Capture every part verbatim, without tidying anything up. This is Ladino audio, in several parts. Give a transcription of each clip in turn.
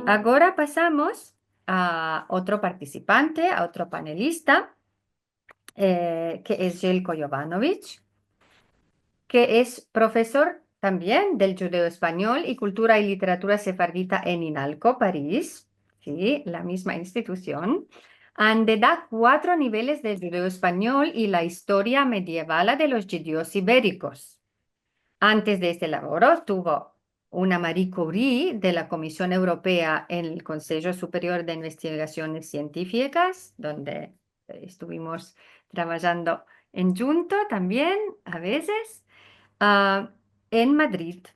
Agora pasamos a otro partisipante, a otro panelista, eh, ke es Željko Jovanović, ke es profesor tambien del djudeo-espanyol i kultura i literatura sefardita en INALCO, Paris, si, la mizma institusion, ande da kuatro niveles del djudeo-espanyol i la istoria medievala de los djidios iberikos. Antes de este lavoro tuvo una Marie Curie de la Komision Evropea en el Konsejo Superior de Investigasiones Sientifikas, donde, eh, estuvimos travajando endjunto tambien a vezes, ah, en Madrid.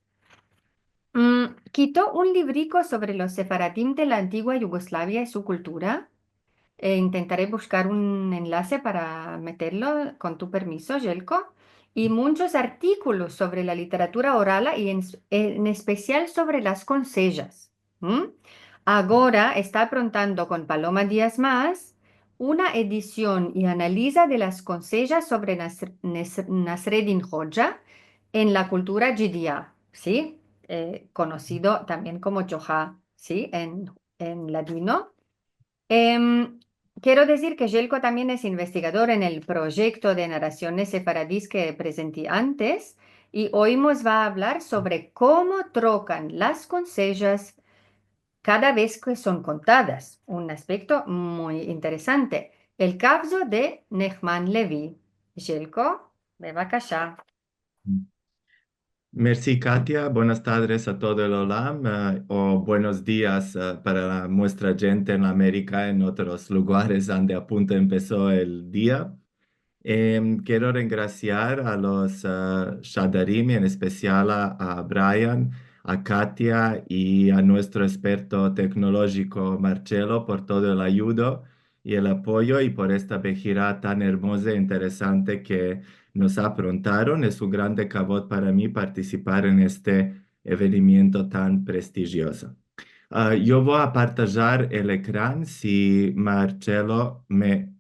Mm, kito un livriko sovre los sefaradim de la antigua Yugoslavia i su kultura. Eh, intentare bushkar un enlase para meterlo, kon tu permiso, Željko. I munchos artikolos sovre la literatura orala i en, en espesial sovre las konsejas. ¿Mm? Agora esta aprontando kon Paloma Dias Mas una edision i analiza de las konsejas sovre Nasr-, Nesr-, Nasreddin Hodja en la kultura djidia, si? Eh, konosido tambien komo Djoha, si? En, en ladino. Em, kero dizir ke Željko tambien es investigador en el proyekto de narasiones sefaradis ke prezenti antes, i oy mos va a avlar sovre komo trokan las konsejas kada vez ke son kontadas, un aspekto muy interesante, el kavzo de Nehman Levi. Željko, bevakasha. Mersi, Katia. Buenas tadres a todo el olam, eh, o buenos dias, eh, para la, muestra djente en la Amerika, en otros lugares ande apunto empeso el dia. Em, kero rengrasiar a los, eh, shadarim, i en espesial a, a Brian, a Katia i a muestro eksperto teknolojiko Marcelo por todo el ayudo i el apoyo i por esta vejira tan ermoza i interesante ke mos aprontaron. Es un grande kavod para mi partisipar en este evenimiento tan prestijiozo. Ah, yo vo a partajar el ekran, si Marcelo me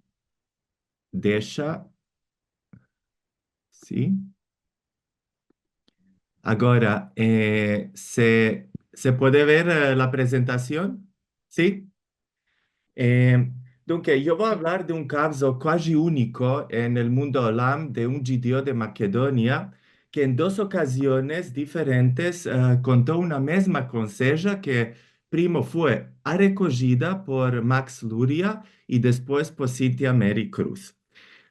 desha. Si? Agora, eh, se, se puede ver, eh, la prezentasion? Si? Eh, dunke, yo vo a avlar de un kavzo kuaji uniko en el mundo olam de un djidio de Makedonia ke en dos okaziones diferentes, eh, konto una mezma konseja ke primo fue arekojida por Max Luria i despues por Cynthia Mary Cruz.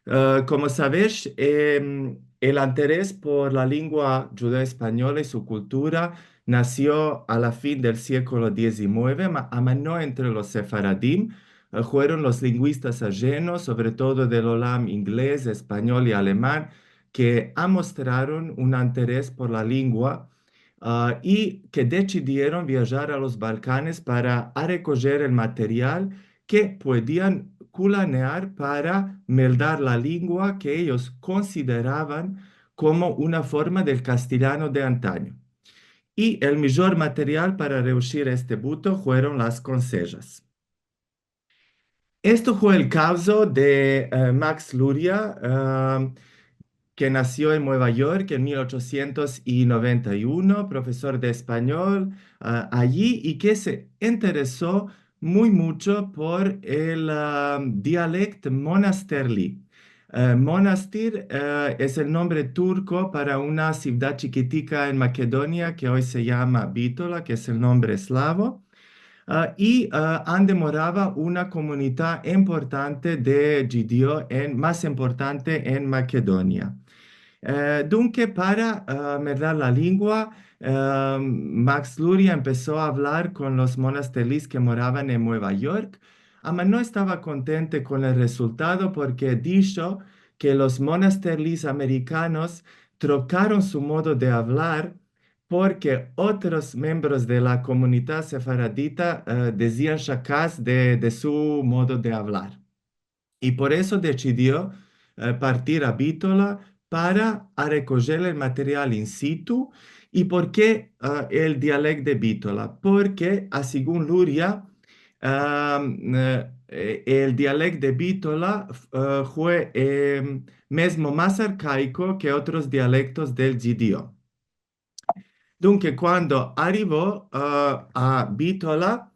Eh, komo savesh, em, el interes por la lingua djudeo-espanyola i su kultura nasio a la fin del sieklo dizinueve, ma, ama no entre los sefaradim, eh, fueron los linguistas ajenos, sovre todo del olam inglez, espanyol i aleman, ke amostraron un interes por la lingua, ah, i ke desidieron viajar a los Balkanes para arekojer el material ke puedian kulanear para meldar la lingua ke eyos konsideravan komo una forma del kastilyano de antanyo. I el mijor material para reushir este buto fueron las konsejas. Esto fue el kavzo de, eh, Max Luria, ah, ke nasio en Nueva York en mil ochosientos i noventa i uno, profesor de espanyol, ah, ayi, i ke se intereso muy muncho por el, ah, dialekt monasterli. Eh, Monastir, eh, es el nombre turko para una sivdad chikitika en Makedonia ke oy se yama Bitola, ke es el nombre eslavo. Ah, i, ah, ande morava una komunidad importante de djidio en, mas importante en Makedonia. Eh, dunke, para, ah, meldar la lingua, eh, Max Luria empeso a avlar kon los monasterlis ke moravan en Nueva York, ama no estava kontente kon el rezultado porke disho ke los monasterlis amerikanos trokaron su modo de avlar porke otros membros de la komunidad sefaradita, eh, dezian shakas de, de su modo de avlar. I por eso desidio, eh, partir a Bitola para arekojer el material in situ. I por ke, eh, el dialekt de Bitola? Porke, a segun Luria, ah, eh, el dialekt de Bitola, eh, fue, em, mezmo mas arkaiko ke otros dialektos del djidio. Dunke, kuando arivo, ah, a Bitola,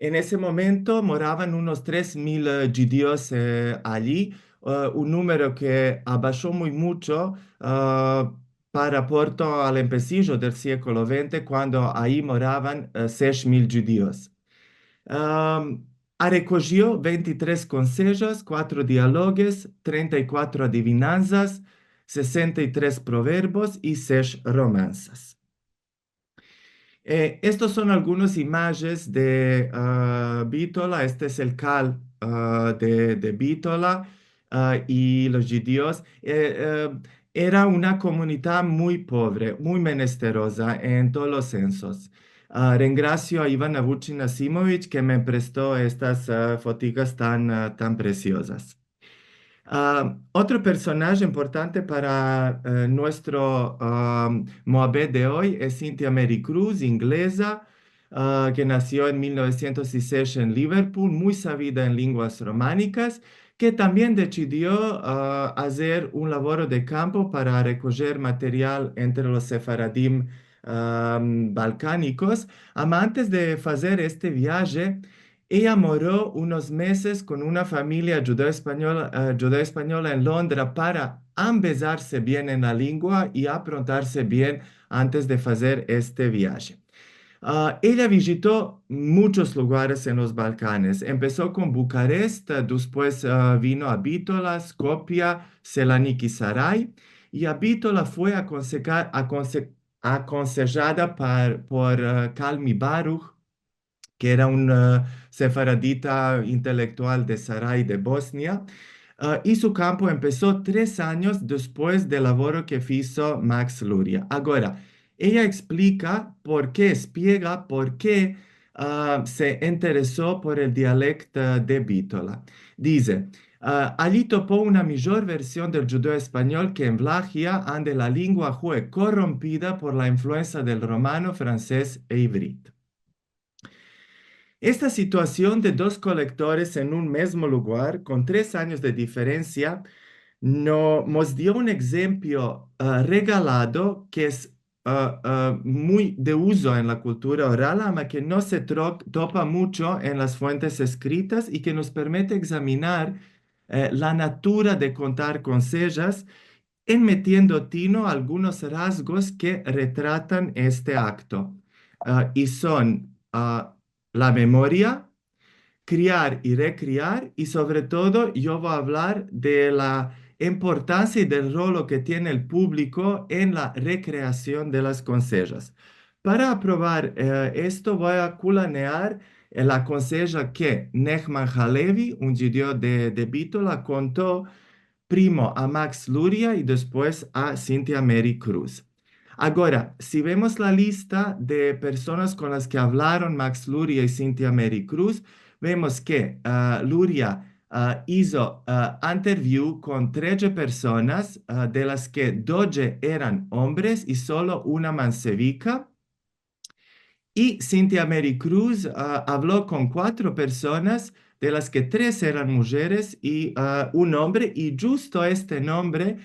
En ese momento moravan unos tres mil, eh, djudios, eh, alli, eh, un numero ke abasho muy muncho, eh, pa raporto al empesijo del siekolo vente, kuando ayi moravan, eh, sesh mil djudios. Am, arekozio vente i tres konsejas, kuatro dialoges, trenta i kuatro adivinanzas, sesenta i tres proverbos i sesh romansas. Eh, estos son algunos imajes de, ah, Bitola. Este es el kal, ah, de, de Bitola, ah, i los djudios. Eh, eh, era una komunidad muy povre, muy menesteroza en todos los sensos. Ah, rengrasio a Ivan Avuchin Asimovich ke me presto estas, ah, fotigas tan, ah, tan presiozas. Ah, otro personaje importante para, eh, muestro, ah, muabet de oy es Cynthia Mary Cruz, ingleza, ah, ke nasio en mil novesientos i sesh en Liverpool, muy savida en lenguas romanikas, ke tambien desidio, ah, azer un lavoro de kampo para rekojer material entre los sefaradim, ah, balkanikos. Ama antes de fazer este viaje, eya moro unos mezes kon una famiya djudeo-espanyola, eh, djudeo-espanyola en Londra para ambezarse bien en la lengua i aprontarse bien antes de fazer este viaje. Ah, eya vijito munchos lugares en los Balkanes. Empeso kon Bukarest, eh, despues, ah, vino a Bitola, Skopia, Selanik i Saray. I a Bitola fue akonseja-, akonse-, akonsejada par, por, eh, Kalmi Baruh, ke era un, eh, sefaradita intelektual de Saray de Bosnia, eh, i su kampo empeso tres anyos despues del lavoro ke fizo Max Luria. Agora, eya eksplika por ke, espiega por ke, ah, se intereso por el dialekto de Bitola. Dize, ah, "Alli topo una mijor version del djudeo-espanyol ke en Vlahia, ande la lengua fue korompida por la influensa del romano, fransez e ivrit." Esta situasion de dos kolektores en un mezmo lugar, kon tres anyos de diferensia, no, mos dio un egzempio, ah, regalado ke es, ah, ah, muy de uzo en la kultura oral, ama ke no se tro-, topa muncho en las fuentes eskritas i ke mos permite egzaminar, eh, la natura de kontar konsejas en metiendo tino algunos rasgos ke retratan este akto. Ah, i son, ah, la memoria, kriar i rekriar, i sovre todo yo vo avlar de la importansia i del rolo ke tiene el publiko en la rekreasion de las konsejas. Para aprovar, eh, esto, vo a kulanear, eh, la konseja ke Nehman Halevi, un djudio de, de Bitola, konto primo a Max Luria i despues a Cynthia Mary Cruz. Agora, si vemos la lista de personas kon las ke avlaron Max Luria i Cynthia Mary Cruz, vemos ke, ah, Luria, ah, izo, ah, interview kon tredje personas, ah, de las ke dodje eran ombres i solo una mansevika. I Cynthia Mary Cruz, ah, avlo kon kuatro personas, de las ke tres eran mujeres i, ah, un ombre, i djusto este nombre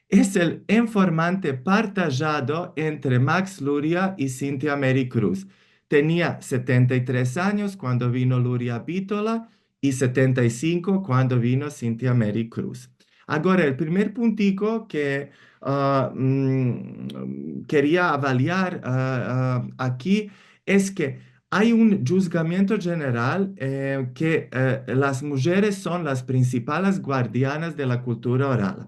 es el informante partajado entre Max Luria i Cynthia Mary Cruz. Tenia setenta i tres anyos kuando vino Luria a Bitola i setenta i sinko kuando vino Cynthia Mary Cruz. Agora, el primer puntiko ke, ah, mm, keria avaliar, ah, ah, aki es ke ay un djuzgamiento djeneral, eh, ke, eh, las mujeres son las prinsipales guardianas de la kultura oral.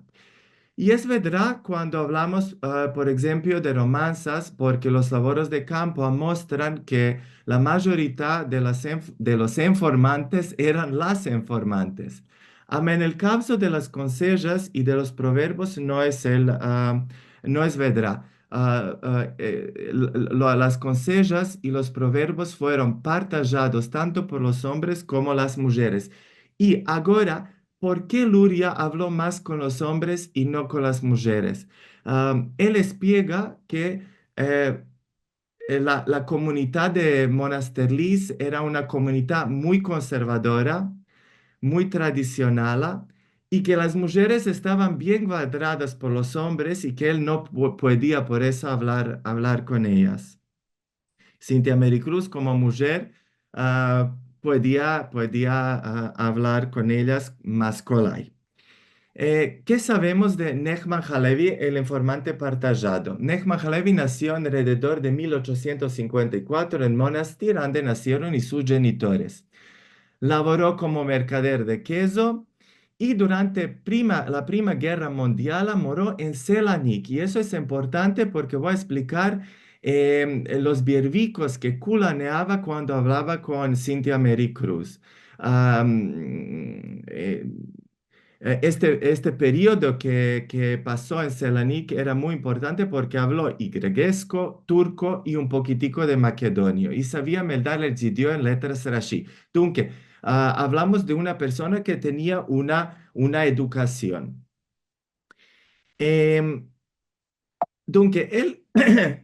I es vedra kuando avlamos, ah, por enshemplo, de romansas, porke los lavoros de kampo amostran ke la majorita de las enf-, de los informantes eran las informantes. Ama en el kavzo de las konsejas i de los proverbos no es el, ah, no es vedra. Ah, ah, eh, l-, l-, las konsejas i los proverbos fueron partajados tanto por los ombres komo las mujeres. I agora, por ke Luria avlo mas kon los ombres i no kon las mujeres? Am, el espiega ke, eh, eh, la, la komunidad de Monasterliz era una komunidad muy konservadora, muy tradisionala, i ke las mujeres estavan bien guardadas por los ombres i ke el no pu-, puedia por eso avlar, avlar kon eyas. Cynthia Mary Cruz, komo mujer, ah, podia, podia, ah, avlar kon eyas mas kolay. Eh, ke savemos de Nehman Halevi, el informante partajado? Nehman Halevi nasio alrededor de mil ochosientos sinkuenta i kuatro en Monastir, ande nasieron i sus jenitores. Lavoro komo merkader de kezo i durante prima, la Prima Gerra Mundiala moro en Selanik. I esto es importante porke vo a eksplikar, em, los birvikos ke kulaneava kuando avlava kon Cynthia Mary Cruz. Am, eh, eh, este, este periodo ke, ke paso en Selanik era muy importante porke avlo i gregesko, turko i un pokitiko de makedonio. I savia meldar el djidio en letras rashi. Dunke, ah, avlamos de una persona ke tenia una, una edukasion. Em, dunke, el,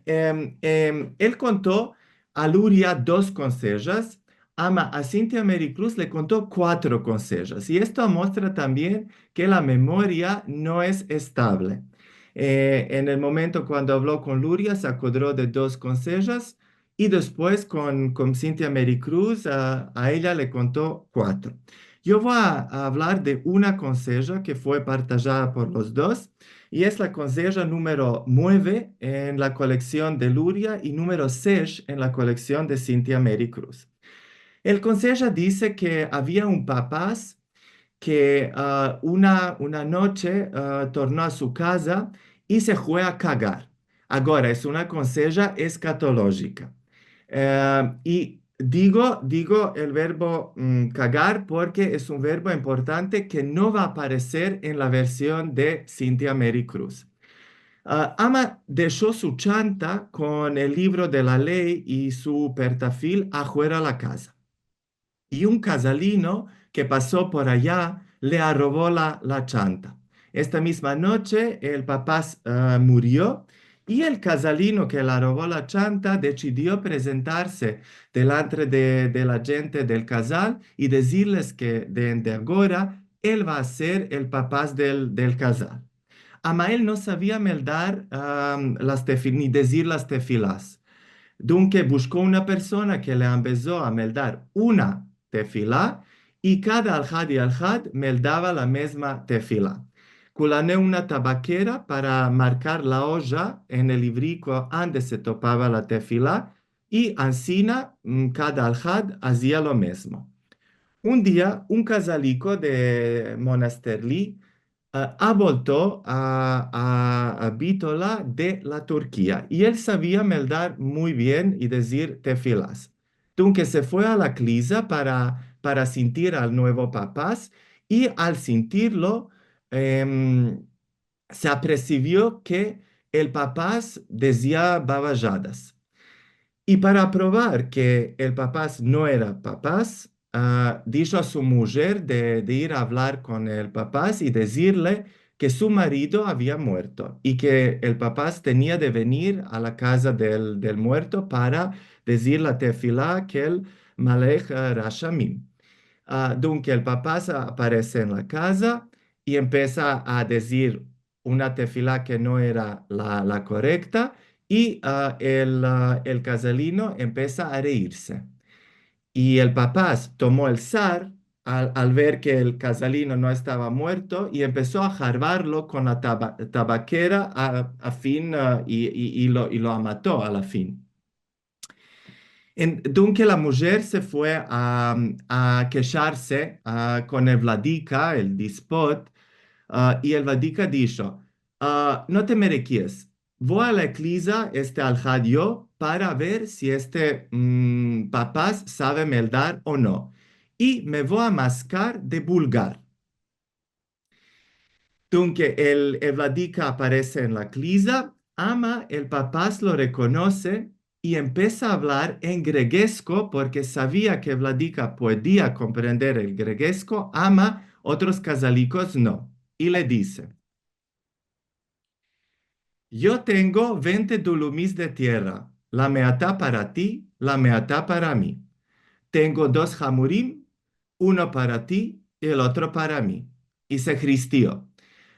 em, em, el konto a Luria dos konsejas, ama a Cynthia Mary Cruz le konto kuatro konsejas. I esto amostra tambien ke la memoria no es estavle. Eh, en el momento kuando avlo kon Luria, se akodro de dos konsejas, i despues kon, kon Cynthia Mary Cruz, a, a eya le konto kuatro. Yo vo a, a avlar de una konseja ke fue partajada por los dos, i es la konseja numero mueve en la koleksion de Luria i numero sesh en la koleksion de Cynthia Mary Cruz. El konseja dize ke avia un papas ke, ah, una, una noche, ah, torno a su kaza i se fue a kagar. Agora, es una konseja eskatolojika. Eh, i digo, digo el verbo, mm, kagar porke es un verbo importante ke no va a apareser en la version de Cynthia Mary Cruz. Ah, ama desho su chanta kon el livro de la ley i su pertafil afuera la kaza. I un kazalino ke paso por aya le arobo la, la chanta. Esta mizma noche el papas, ah, murio, i el kazalino ke le arobo la chanta desidio prezentarse delantre de, de la djente del kazal i dizirles ke de, de agora el va a ser el papas del, del kazal. Ama el no savia meldar, am, las tefi-, ni dizir las tefilas. Dunke bushko una persona ke le ambezo a meldar una tefila, i kada alhad i alhad meldava la mizma tefila. Kulaneo una tabakera para markar la oja en el livriko ande se topava la tefila, i ansina, mm, kada alhad azia lo mizmo. Un dia, un kazaliko de Monasterli, ah, abolto a, a, a Bitola de la Turkia. I el savia meldar muy bien i dizir tefilas. Dunke se fue a la kliza para, para sintir al nuevo papas, i al sintirlo, em, se apresivio ke el papas dizia bavajadas. I para provar ke el papas no era papas, ah, disho a su mujer de, de ir a avlar kon el papas i dizirle ke su marido avia muerto i ke el papas tenia de venir a la kaza del, del muerto para dizir la tefila kel Malech, ah, Rashamim. Ah, dunke el papas aparese en la kaza i empesa a dizir una tefila ke no era la, la korekta, i, ah, el, ah, el kazalino empesa a reirse. I el papas tomo el sar al, al ver ke el kazalino no estava muerto i empeso a jarvarlo kon la taba-, tabakera a, a fin, ah, i, i, i lo, i lo amato a la fin. En, dunke la mujer se fue a, a kesharse, ah, kon el vladika, el dispot, ah, i el vladika disho, ah, no te merekies, vo a la ekliza este alhad yo para ver si este, mm, papas save meldar o no, i me vo a maskar de bulgar. Dunke el, el vladika aparese en la kliza, ama el papas lo rekonose i empesa a avlar en gregesko, porke savia ke el vladika podia komprender el gregesko, ama otros kazalikos no. I le dize, Yo tengo vente dulumis de tierra, la meata para ti, la meata para mi. Tengo dos hamurim, uno para ti i el otro para mi. I se hristi'o.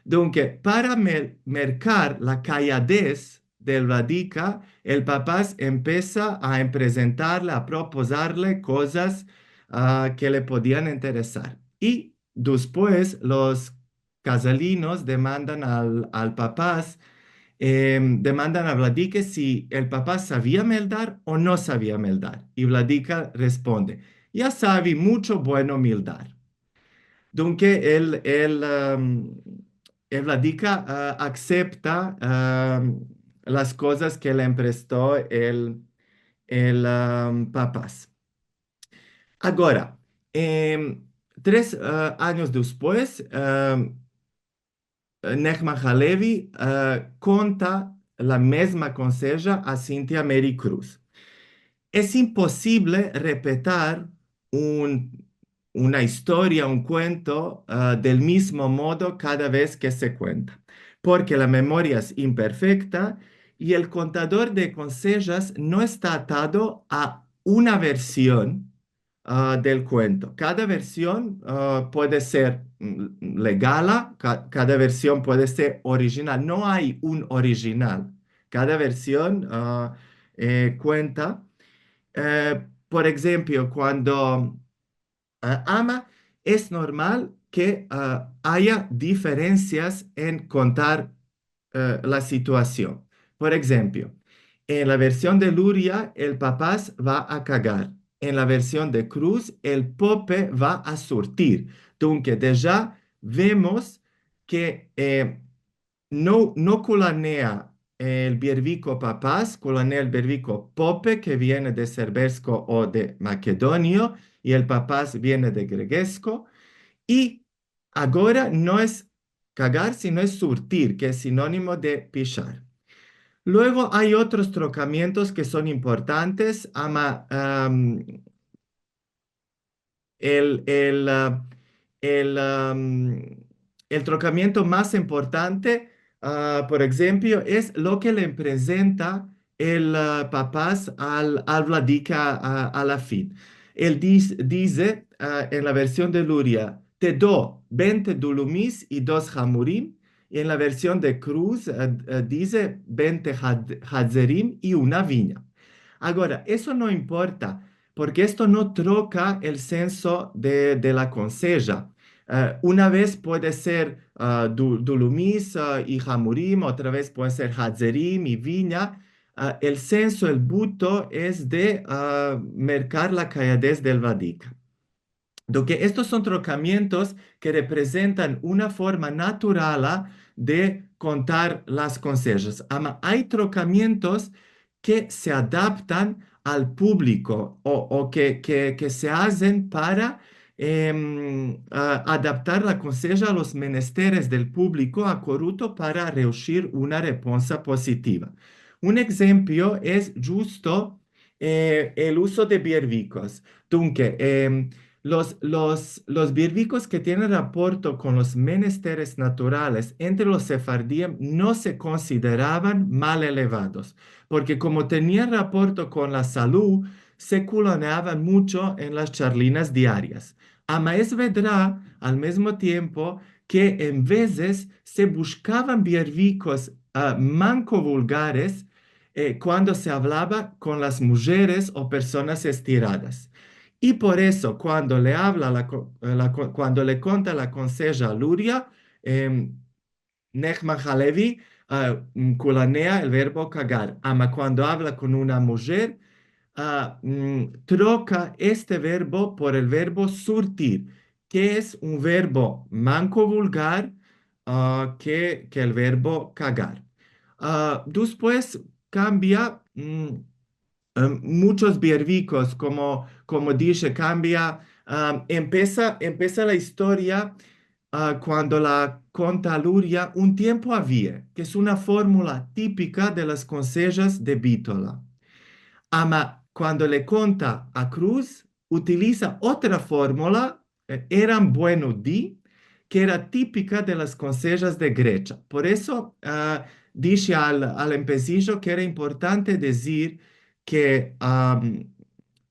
Dunke, para mer-, merkar la kayadez del vladika, el papas empesa a prezentarle, a propozarle kozas, a, ke le podian interesar. I despues los kazalinos demandan al, al papaz, em, demandan a Vladike si el papaz savia meldar o no savia meldar. I Vladika responde, "Ya savi mucho bueno meldar." Dunke el, el, em, el Vladika, a, aksepta, em, las kozas ke le empresto el, el, em, papaz. Agora, em, tres, a, anyos despues, em, Nehman Halevi, a, konta la mezma konseja a Cynthia Mary Cruz. Es imposivle repetar un, una istoria, un kuento, a, del mizmo modo kada vez ke se kuenta, porke la memoria es imperfekta i el kontador de konsejas no esta atado a una version, a, del kuento. Kada version, a, puede ser, mm, legala, ka-, kada version puede ser orijinal. No ay un orijinal. Kada version, a, e, kuenta. E, por enshemplo, kuando, a, ama, es normal ke, a, aya diferensias en kontar, e, la situasion. Por enshemplo, en la version de Luria, el papaz va a kagar. En la version de Cruz, el pope va a surtir. Dunke, deja vemos ke, e, no, no kulanea el bierviko papaz, kulanea el bierviko pope, ke viene de serbesko o de makedonio, i el papaz viene de gregesko, i agora no es kagar, sino es surtir, ke es sinonimo de pishar. Luego ay otros trokamientos ke son importantes, ama, am, el, el, a, el, am, el trokamiento mas importante, a, por enshemplo, es lo ke le prezenta el, a, papaz al, al vladika, a, a la fin. El dis-, dize, a, en la version de Luria, "Te do bente dulumis i dos hamurim", i en la version de Cruz, a, a, dize, "Bente had-, hadzerim i una vinya". Agora, eso no importa, porke esto no troka el senso de, de la konseja. A, una vez puede ser, a, du-, dulumis, a, i hamurim, otra vez puede ser hadzerim i vinya. A, el senso, el buto es de, a, merkar la kayadez del vladika. Dunke estos son trokamientos ke reprezentan una forma naturala de kontar las konsejas. Ama ay trokamientos ke se adaptan al publiko o, o ke, ke, ke se azen para, em, a, adaptar la konseja a los menesteres del publiko akoruto para reushir una reponsa pozitiva. Un enshemplo es djusto, e, el uzo de biervikos. Dunke, em, los, los, los biervikos ke tienen raporto kon los menesteres naturales entre los sefardim no se konsideravan mal elevados, porke komo tenian raporto kon la salud, se kuloneavan muncho en las charlinas diarias. Ama es vedra, al mizmo tiempo, ke en vezes se bushkavan biervikos, a, manko vulgares, e, kuando se avlava kon las mujeres o personas estiradas. I por eso, kuando le avla la ko-, la ko-, kuando le konta la konseja a Luria, em, Nehman Halevi, a, mm, kulanea el verbo kagar. Ama kuando avla kon una mujer, a, mm, troka este verbo por el verbo surtir, ke es un verbo manko vulgar, a, ke, ke el verbo kagar. A, despues kambia, mm, em, munchos biervikos, komo, komo dishe, kambia, am, empesa, empesa la istoria, a, kuando la konta Luria, un tiempo avia, ke es una formula tipika de las konsejas de Bitola. Ama kuando le konta a Cruz, utiliza otra formula, e, eran bueno di, ke era tipika de las konsejas de Grecha. Por eso, a, dishe al, al empesijo ke era importante dizir ke, am,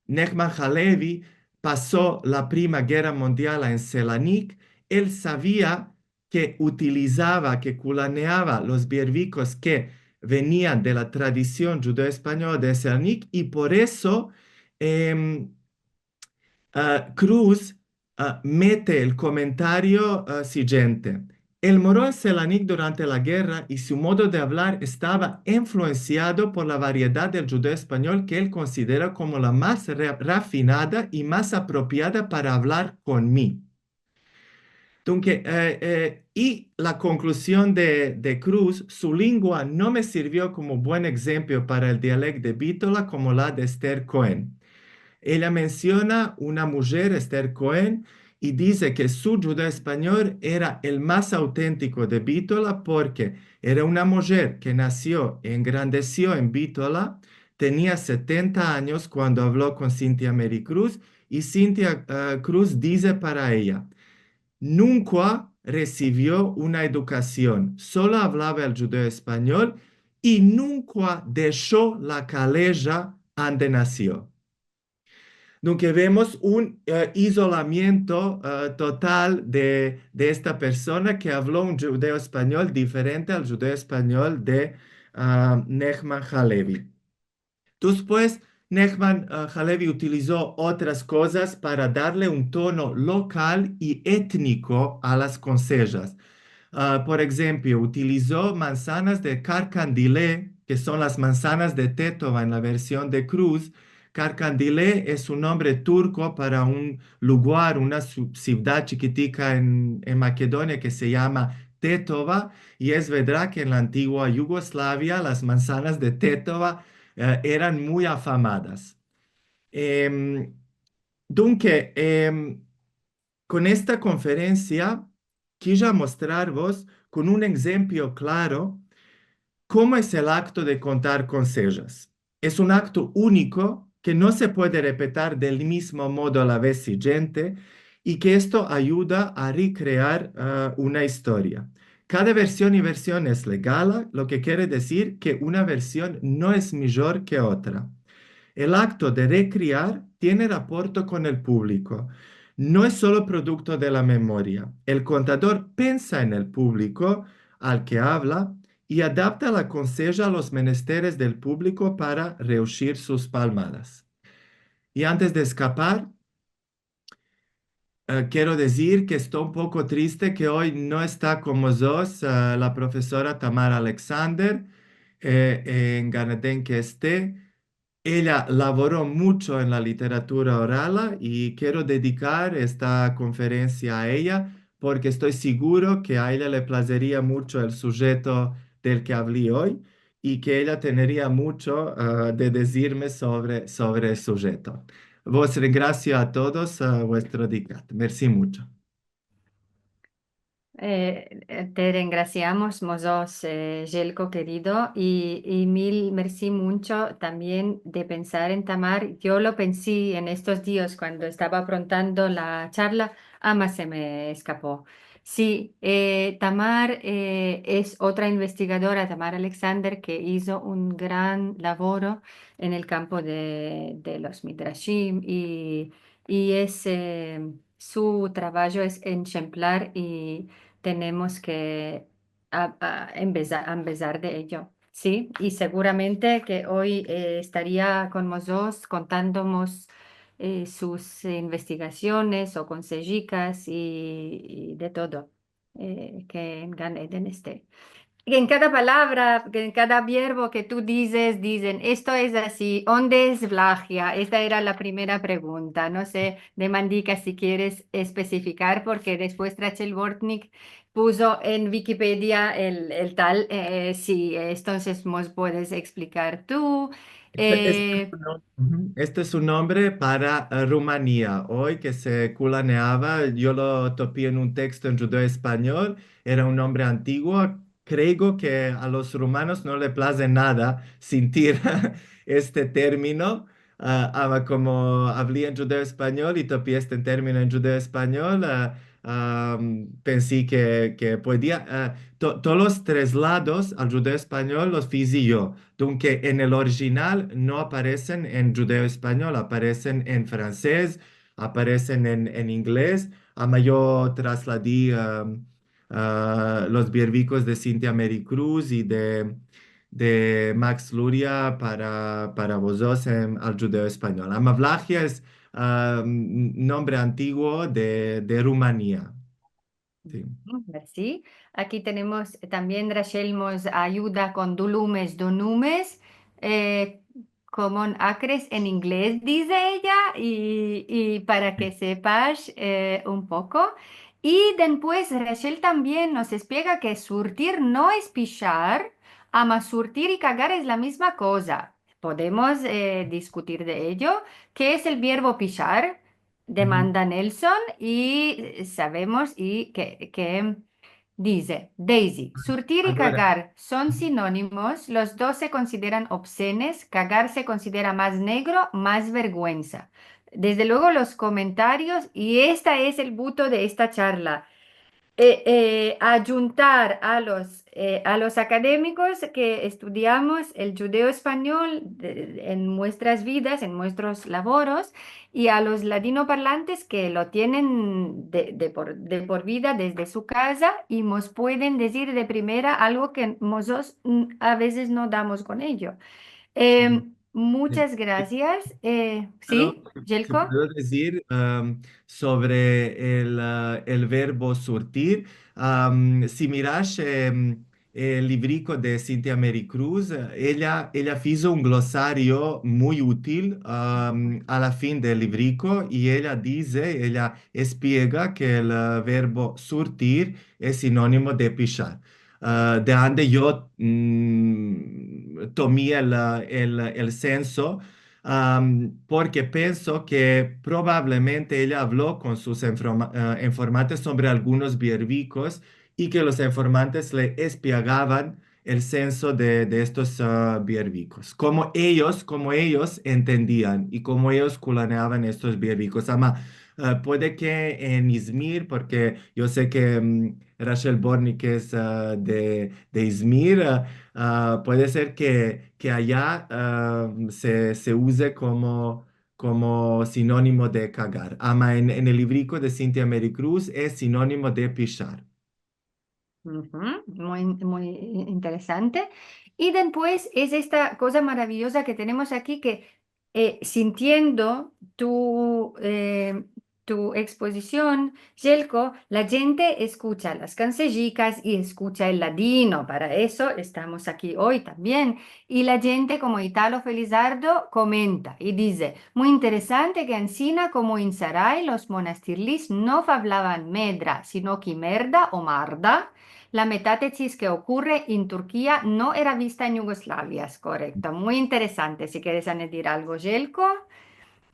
Nehman Halevi paso la Prima Gerra Mundiala en Selanik, el savia ke utilizava, ke kulaneava los biervikos ke venian de la tradision djudeo-espanyola de Selanik, i por eso, em, Ah, Cruz, ah, mete el komentario, ah, siguiente. El moro en Selanik durante la gerra i su modo de avlar estava influensiado por la variedad del djudeo-espanyol ke el konsidera komo la mas re-, rafinada i mas apropiada para avlar kon mi. Dunke, eh, eh, i la konkluzion de, de Cruz, su lengua no me sirvio komo buen egzempio para el dialekto de Bitola komo la de Esther Cohen. Eya mensiona una mujer, Esther Cohen, i dize ke su djudeo-espanyol era el mas autentiko de Bitola porke era una mujer ke nasio i engrandesio en Bitola, tenia setenta anyos kuando avlo kon Cynthia Mary Cruz, i Cynthia, eh, Cruz dize para eya, nunka resivio una edukasion, solo avlava el djudeo-espanyol i nunka desho la kaleja ande nasio. Dunke vemos un, eh, izolamiento, eh, total de, de esta persona ke avlo un djudeo-espanyol diferente al djudeo-espanyol de, ah, Nechman Halevi. Despues, Nechman, eh, Halevi utilizo otras kozas para darle un tono lokal i etniko a las konsejas. Ah, por enshemplo, utilizo mansanas de Karkandile, ke son las mansanas de Tetova en la version de Cruz. Karkandile es un nombre turko para un lugar, una su-, sivdad chikitika en, en Makedonia ke se yama Tetova, i es verdad ke en la antigua Yugoslavia las mansanas de Tetova, eh, eran muy afamadas. Em, dunke, em, kon esta konferensia, kija mostrarvos kon un enshemplo klaro komo es el akto de kontar konsejas. Es un akto uniko ke no se puede repetir del mizmo modo la vez siguiente i ke esto ayuda a rekrear, ah, una istoria. Kada version i version es legala, lo ke kere dizir ke una version no es mijor ke otra. El akto de rekrear tiene raporto kon el publiko. No es solo produkto de la memoria. El kontador pensa en el publiko al ke avla i adapta la konseja a los menesteres del publiko para reushir sus palmadas. I antes de eskapar, eh, kero dizir ke esto un poko triste ke oy no esta kon mozotros, eh, la profesora Tamar Alexander, eh, en Gan Eden ke este. Eya lavoro muncho en la literatura orala i kero dedikar esta konferensia a eya, porke esto siguro ke a eya le plazeria muncho el sujeto del ke avli oy i ke eya teneria muncho, ah, de dizirme sovre, sovre el sujeto. Vos rengrasio a todos, ah, vuestro dikat. Mersi muncho. Eh, eh, te rengrasiamos mozotros, eh, Željko kerido, i, i mil mersi muncho tambien de pensar en Tamar. Yo lo pensi en estos dias kuando estava aprontando la charla, ama se me eskapo. Si, eh, Tamar, eh, es otra investigadora, Tamar Alexander, ke izo un gran lavoro en el kampo de, de los midrashim i, i es, eh, su travajo es enshemplar i tenemos ke a, a, embeza-, embezar de eyo, si? I seguramente ke oy, eh, estaria kon mozotros kontandomos, eh, sus investigasiones o konsejikas i, i de todo, eh, ke en Gan Eden este. En kada palavra, en kada verbo ke tu dizes, dizen, "Esto es ansi, onde es Vlahia?". Esta era la primera pregunta. No se, Demandika, si keres espesifikar, porke despues Rachel Bortnick puzo en Wikipedia el, el tal, eh, si, entonses mos puedes eksplicar tu. Este, este es un nom-, uhu, este es un nombre para, eh, Rumania. Oy ke se kulaneava, yo lo topi en un teksto en djudeo-espanyol, era un nombre antiguo. Kreo ke a los rumanos no le plaze nada sintir este termino. Ah, ama komo avli en djudeo-espanyol i topi este termino en djudeo-espanyol, ah, ah, pensi ke, ke podia, ah, to-, todos los traslados al djudeo-espanyol los fizi yo. Dunke en el orijinal no aparesen en djudeo-espanyol, aparesen en fransez, aparesen en, en inglez. Ama yo trasladi, ah, ah, los biervikos de Cynthia Mary Cruz i de, de Max Luria para, para vozotros en, al djudeo-espanyol. Ama Vlahia es, ah, n-, nombre antiguo de, de Rumania. Si. Mm, mersi. Aki tenemos tambien, Rachel mos ayuda kon dulumes, donumes, eh, common acres en inglez, dize eya, i, i para ke sepash, eh, un poko. I dempues Rachel tambien mos espiega ke surtir no es pishar, ama surtir i kagar es la mizma koza. Podemos, eh, diskutir de eyo. Ke es el vierbo pishar? Demanda Nelson, i savemos i ke, ke dize, Daisy, surtir i kagar son sinonimos, los dos se konsideran obsenes, kagar se konsidera mas negro, mas verguensa. Desde luego los komentarios, i esta es el buto de esta charla, eh, eh, ayuntar a los, eh, a los akademikos ke estudiamos el djudeo-espanyol de, en muestras vidas, en muestros lavoros, i a los ladinoparlantes ke lo tienen de, de por, de por vida desde su kaza i mos pueden dizir de primera algo ke mozotros, mm, a vezes no damos kon eyo. Em, Munchas grasias. Eh, si, Jelko? Puedo dizir, am, sovre el, ah, el verbo surtir, am, si mirash, em, el livriko de Cynthia Mary Cruz, eya, eya fizo un glosario muy util, am, a la fin del livriko, i eya dize, eya espiega ke el, ah, verbo surtir es sinonimo de pishar. Ah, de ande yo, mm, tomi el, ah, el, el senso, am, porke penso ke probablemente eya avlo kon sus informa-, ah, informantes sovre algunos viervikos i ke los informantes le espiagavan el senso de, de estos, ah, viervikos, komo eyos, komo eyos entendian i komo eyos kuloneavan estos viervikos. Ama, ah, puede ke en Izmir, porke yo se ke, mm, Rachel Bortnick es, ah, de, de Izmir, ah, ah, puede ser ke, ke eya, ah, se, se uze komo, komo sinonimo de kagar. Ama en, en el livriko de Cynthia Mary Cruz es sinonimo de pishar. Uhu, muy, muy interesante. I dempues es esta koza maraviyoza ke tenemos aki ke, eh, sintiendo tu, eh, tu ekspozision, Jelko, la djente eskucha las kansejikas i eskucha el ladino. Para eso estamos aki oy tambien. I la djente komo Italo Felizardo komenta i dize, muy interesante ke ansina komo en Saray los monastirlis no favlavan medra, sino ki merda o marda. La metatesis ke okurre en Turkia no era vista en Yugoslavia. Es korekto. Muy interesante. Si keres añadir algo, Jelko.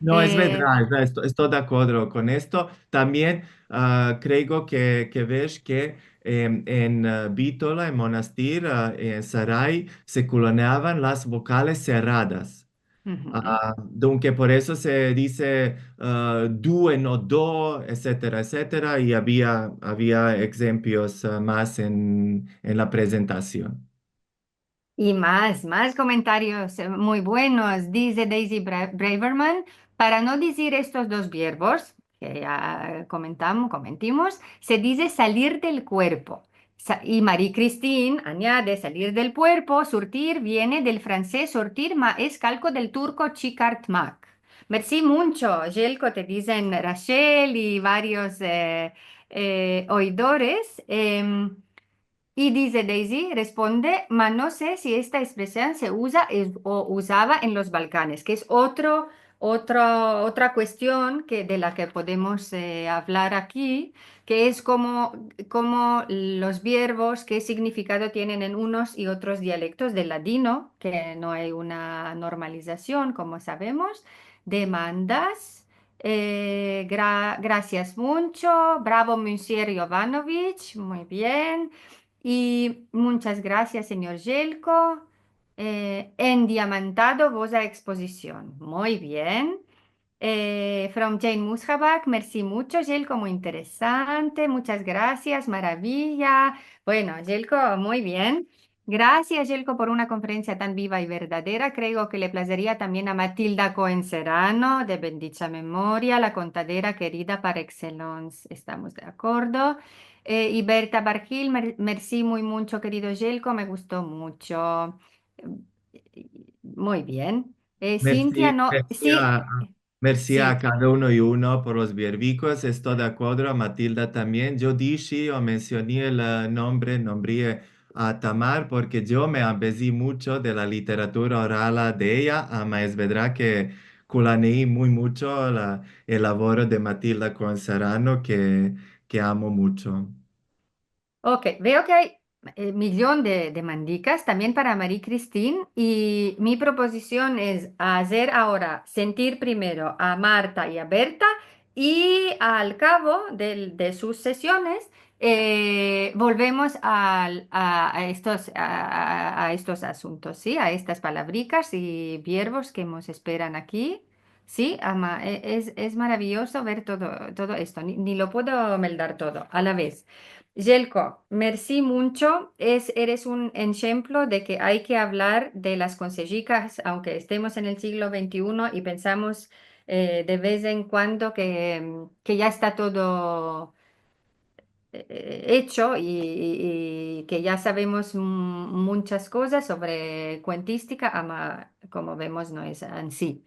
No, es, eh, verdad, es verdad, esto-, esto de akodro kon esto. Tambien, ah, kreigo ke, ke vesh ke, em, en, ah, Bitola, en Monastir, ah, en Saray, se kuloneavan las vokales serradas. Uhu. Ah, dunke por eso se dize, ah, du i no do, etsetera, etsetera, i avia, avia egzempios, ah, mas en, en la prezentasion. I mas, mas komentarios, eh, muy buenos. Dize Daisy Bra-, Braverman, para no dizir estos dos vierbos, ke ya komentam-, komentimos, se dize salir del kuerpo. Sa-, i Marie-Christine añade, salir del kuerpo, surtir, viene del franses sortir, ma es kalko del turko chikartmak. Mersi muncho, Jelko, te dizen Rachel i varios, eh, eh, oidores. Em, I dize Daisy, responde, ma no se si esta ekspresion se uza es, o uzava en los Balkanes, ke es otro, otro, otra kuestion ke, de la ke podemos, eh, avlar aki, ke es komo, komo los vierbos, ke signifikado tienen en unos i otros dialektos del ladino, ke no ay una normalizasion, komo savemos. Demandas. Eh, gra-, grasias muncho. Bravo, Monsieur Jovanovic. Muy bien. I munchas grasias, senyor Jelko. Eh, endiamantado voza ekspozision. Muy bien. Eh, from Jane Mushabak, mersi muncho, Jelko, muy interesante. Munchas grasias, maraviya. Bueno, Jelko, muy bien. Grasias, Jelko, por una konferensia tan biva i verdadera. Kreigo ke le plazeria tambien a Matilda Cohen Serrano, de bendicha memoria, la kontadera kerida par excellence. Estamos de akordo. Eh, i Berta Bargil, mer-, mersi muy muncho, kerido Jelko, me gusto muncho. Muy bien. Eh, mersi, Cintia, no, mersi si, a, a, Mersi a Si. kada uno i uno por los biervikos. Esto de akuerdo a Matilda tambien. Yo dishi o mensioni el, eh, nombre, nombri a Tamar, porke yo me ambezi muncho de la literatura oral de eya, ama es verdad ke kulanei muy muncho la, el lavoro de Matilda Koen Serrano, ke, ke amo muncho. Ok, veo ke ay, eh, miyon de, de mandikas tambien para Marie-Christine, i mi propozision es azer agora sentir primero a Marta i a Berta, i al kavo del, de sus sesiones, eh, volvemos al, a, a estos, a, a, a estos asuntos, si? A estas palavrikas i biervos ke mos esperan aki. Si, ama, e, es, es maraviyozo ver todo, todo esto, ni, ni lo puedo meldar todo a la vez. Jelko, mersi muncho. Es, eres un enshemplo de ke ay ke avlar de las konsejikas, aunke estemos en el siglo ventiuno i pensamos, eh, de vez en kuando ke, ke ya esta todo, eh, echo i, i, i ke ya savemos mu-, munchas kozas sovre kuentistika, ama, komo vemos, no es ansi.